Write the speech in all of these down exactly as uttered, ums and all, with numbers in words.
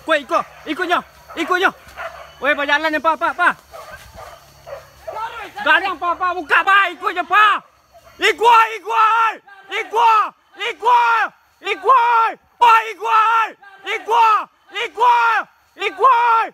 Iko, iko, ikuiknyo, ikuiknyo. Weh, bajalan ni, Pa, Pa, Pa. Gadang, Pa, Pa, buka, Pa, ikuiknyo, Pa. Ikuik, ikuik, ikuik, ikuik, ikuik, ikuik, ikuik, ikuik, ikuik.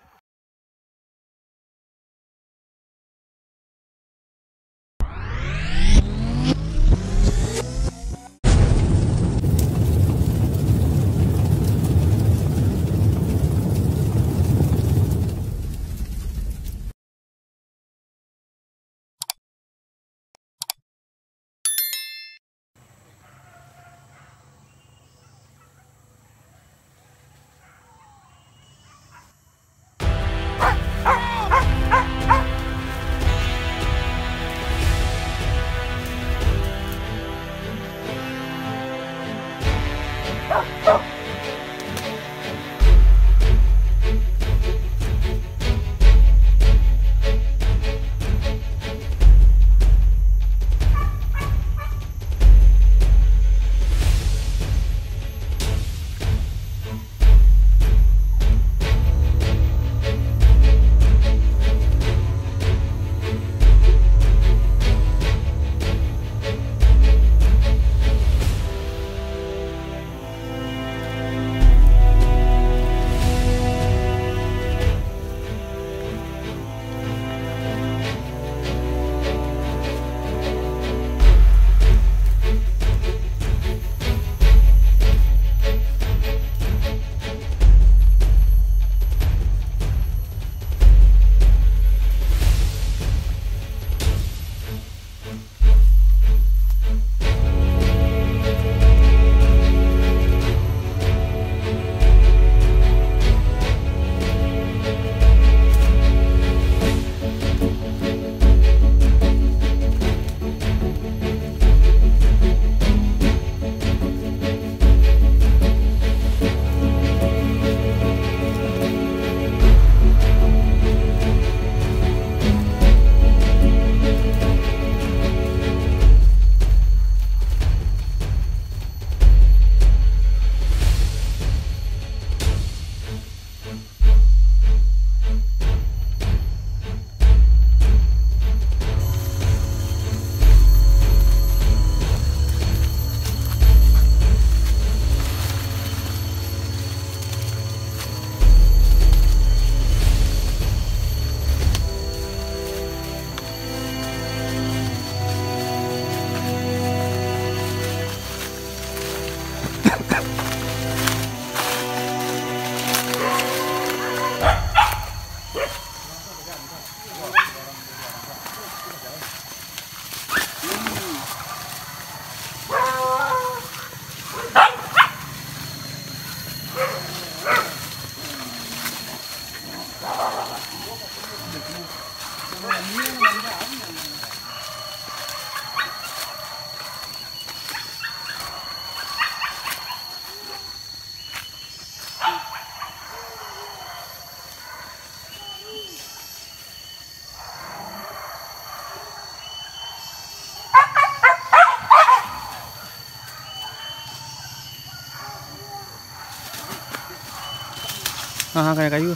Ah, kanai kayu.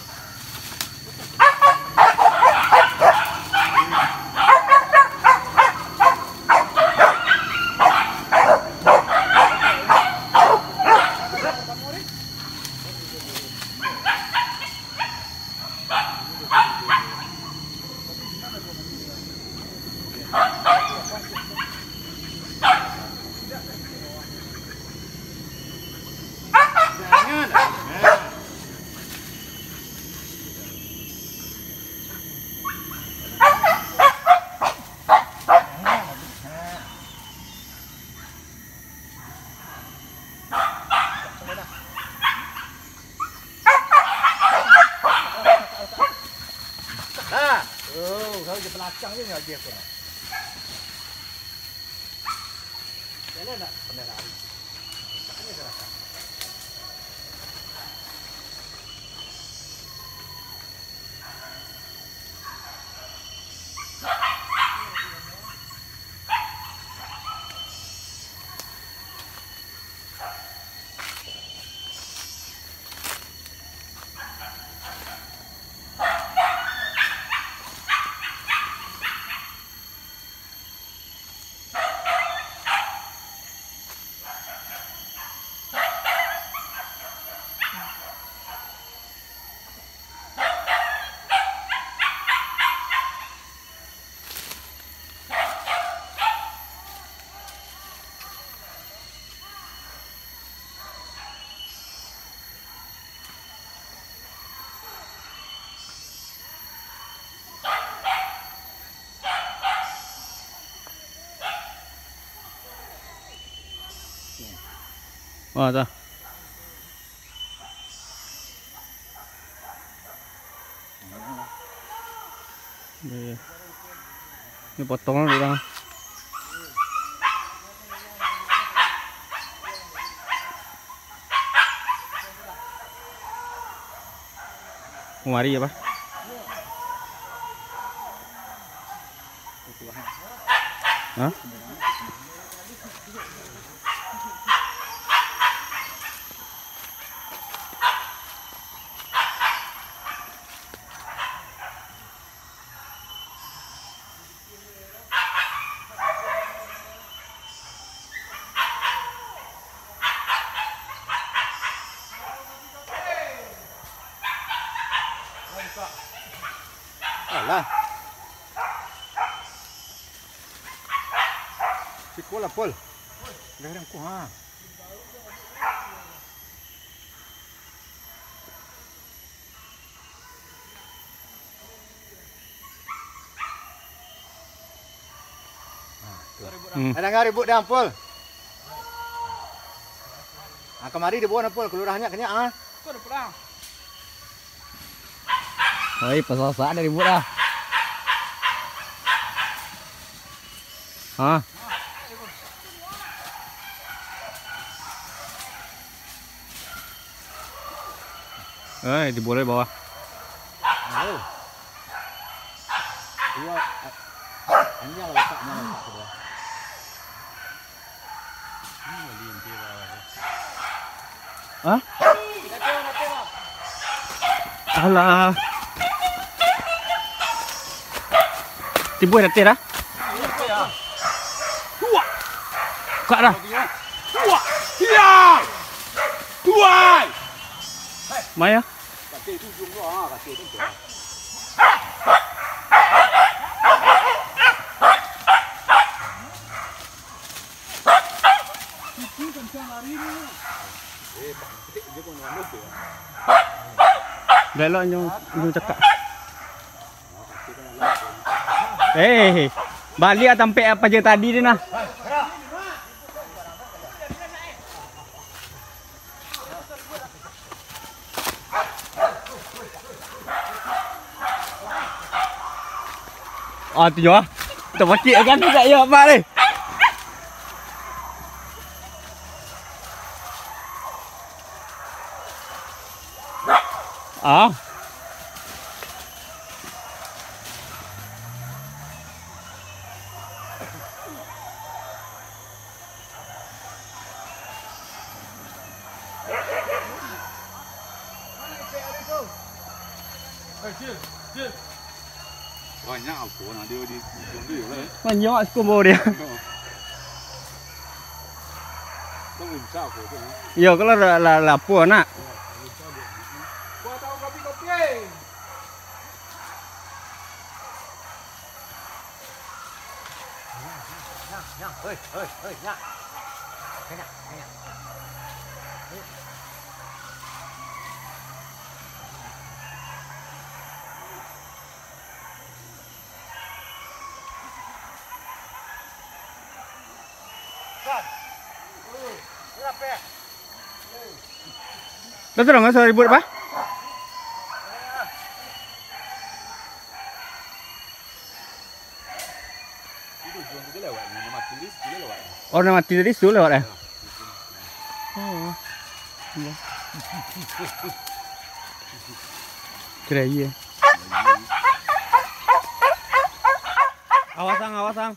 Nah, oh, kalau di belakang ni nggak dia kena. Jalan nak kena lari. Ini gerakan. Ah, dah. Iya. Ini potong dulu dah. Kumari apa? Hah? Alah. Siko lah, Pol. Dah rangkuh, ha. Hmm. Dah danga ribut dah, Pol. Ah, kamari dibawa, Pol, kalua hanyak kanyak, ah. Oi, pasasak dah ribut dah. Hah? Eh, di bola bawah. Halo. Dua, a-, anjing lah letak, anjing lah letak kedua. Hah? Alah. Tibuih dateh dah. Tuak. Kak dah. Tuak. Iya. Tuai. Maya. Belok nyo, nyo cakak. Eh, baliak tampek apo je tadi tu nah. Ah, tu yo. Tapakik kan, tak yo, Mak ni. Ah. Banyak apo nak dia di, di, di, eh. Banyak sekumbau dia. Kan bisa apo tu, eh. Iyo, kalau lah, lah, lah apo nak. Kau tahu kopi-kopi. Dah terang, ah, suara ribut apa? Oh, nan mati tadi situ lewat, eh? Oh. Iyo. Kira iyo. Awas, ang, awas, ang.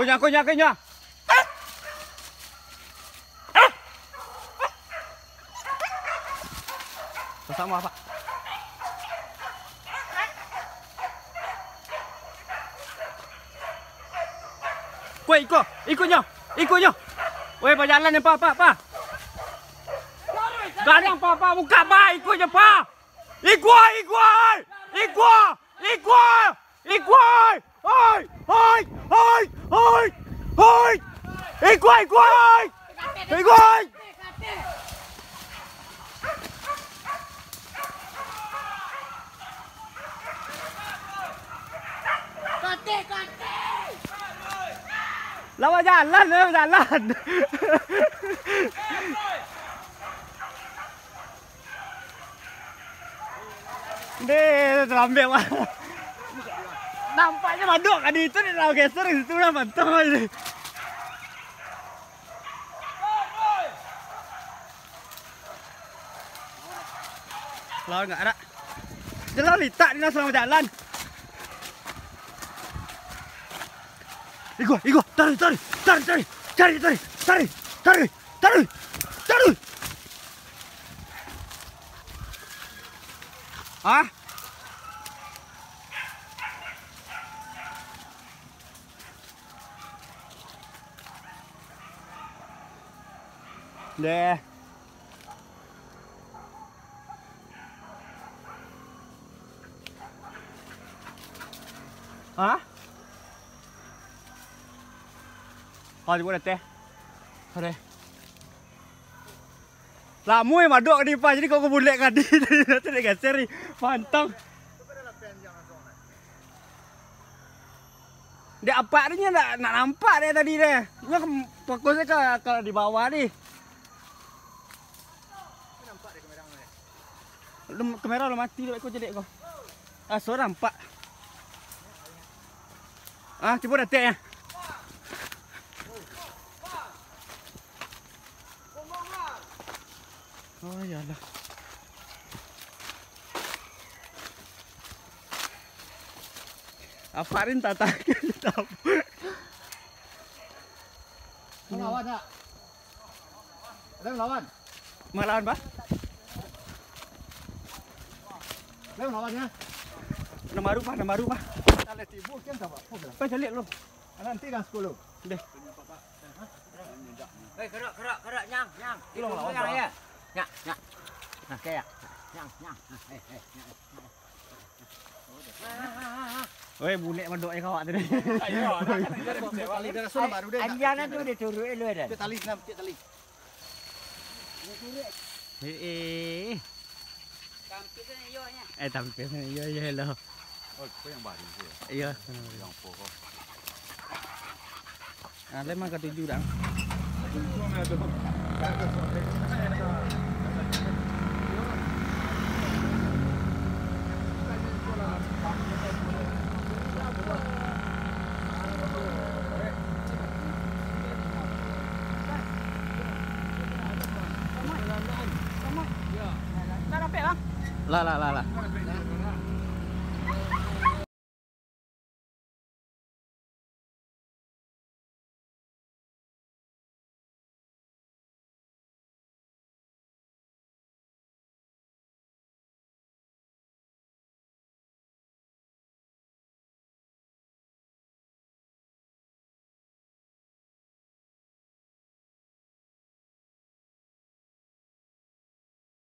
Kunyah, kunyah, kunyah. Sama, Pak. Woi, iko, iko nyo, iko nyo. Woi, bajalan nyo, Pa, Pa, Pa. Gadang, Pa, Pa, buka, Pa, iko nyo, Pa. Iko, iko, iko, iko, iko, oi, oi, oi, oi, oi. Iko, iko, oi. Iko. Lah bajalan, lah bajalan. Deh, terlambat, Wak. Nampaknyo madok ka di itu, dek lah geser di situ lah, mantap aja. Lawan nggak ada. Jelas litak ni lah selama jalan. Iko, iko, tarik, tarik, tarik, tarik, tarik, tarik, tarik, tarik, tarik, tarik. Hah? Deh. Hah? Oh, di mana teh? Ada. Lamo yang madok di pas, jadi kau bulek ngadi tadi, nanti dia geser ni. Pantang. Dek apak ni ndak, ndak nampak dek tadi deh. Nyo ke-, fokusnyo ke, ke di bawah ni. Lum-, kamera lah mati dek ko, jedek ko. Ah, sorang nampak. Ah, cubo datek ya. Oh, iyalah. Apak ni entah takah, entah apo. Mau lawan tak? Ada yang lawan? Mau lawan, Pak? Ada yang lawan, ya? Nomor baru, Pak, nomor baru, Pak. Kalau timbul, kan tak apa-apa, dah. Pak, caliak lu. Nanti dah sepuluh. Deh. Hei, kerak, kerak, kerak, nyang, nyang. Tolong lawan, nyang, Pak. Ya. Nyak, nyak. Nah, kayak. Nyang, nyang. Nah, eh, eh, nyang. Weh, bulek mandok eh kawak tadi. Ayo, tali dah rasul baru deh. Anjana tu dia turun eh, lu ada. Cek tali, Nam, cek tali. Eh, eh. Tampil sana iyo nya. Eh, tampil sana iyo, iyo, hello. Oh, kau yang baru tu ya? Iya. Yang pokok. Ah, lai mah katuju dah. Lah, lah, lah, lah.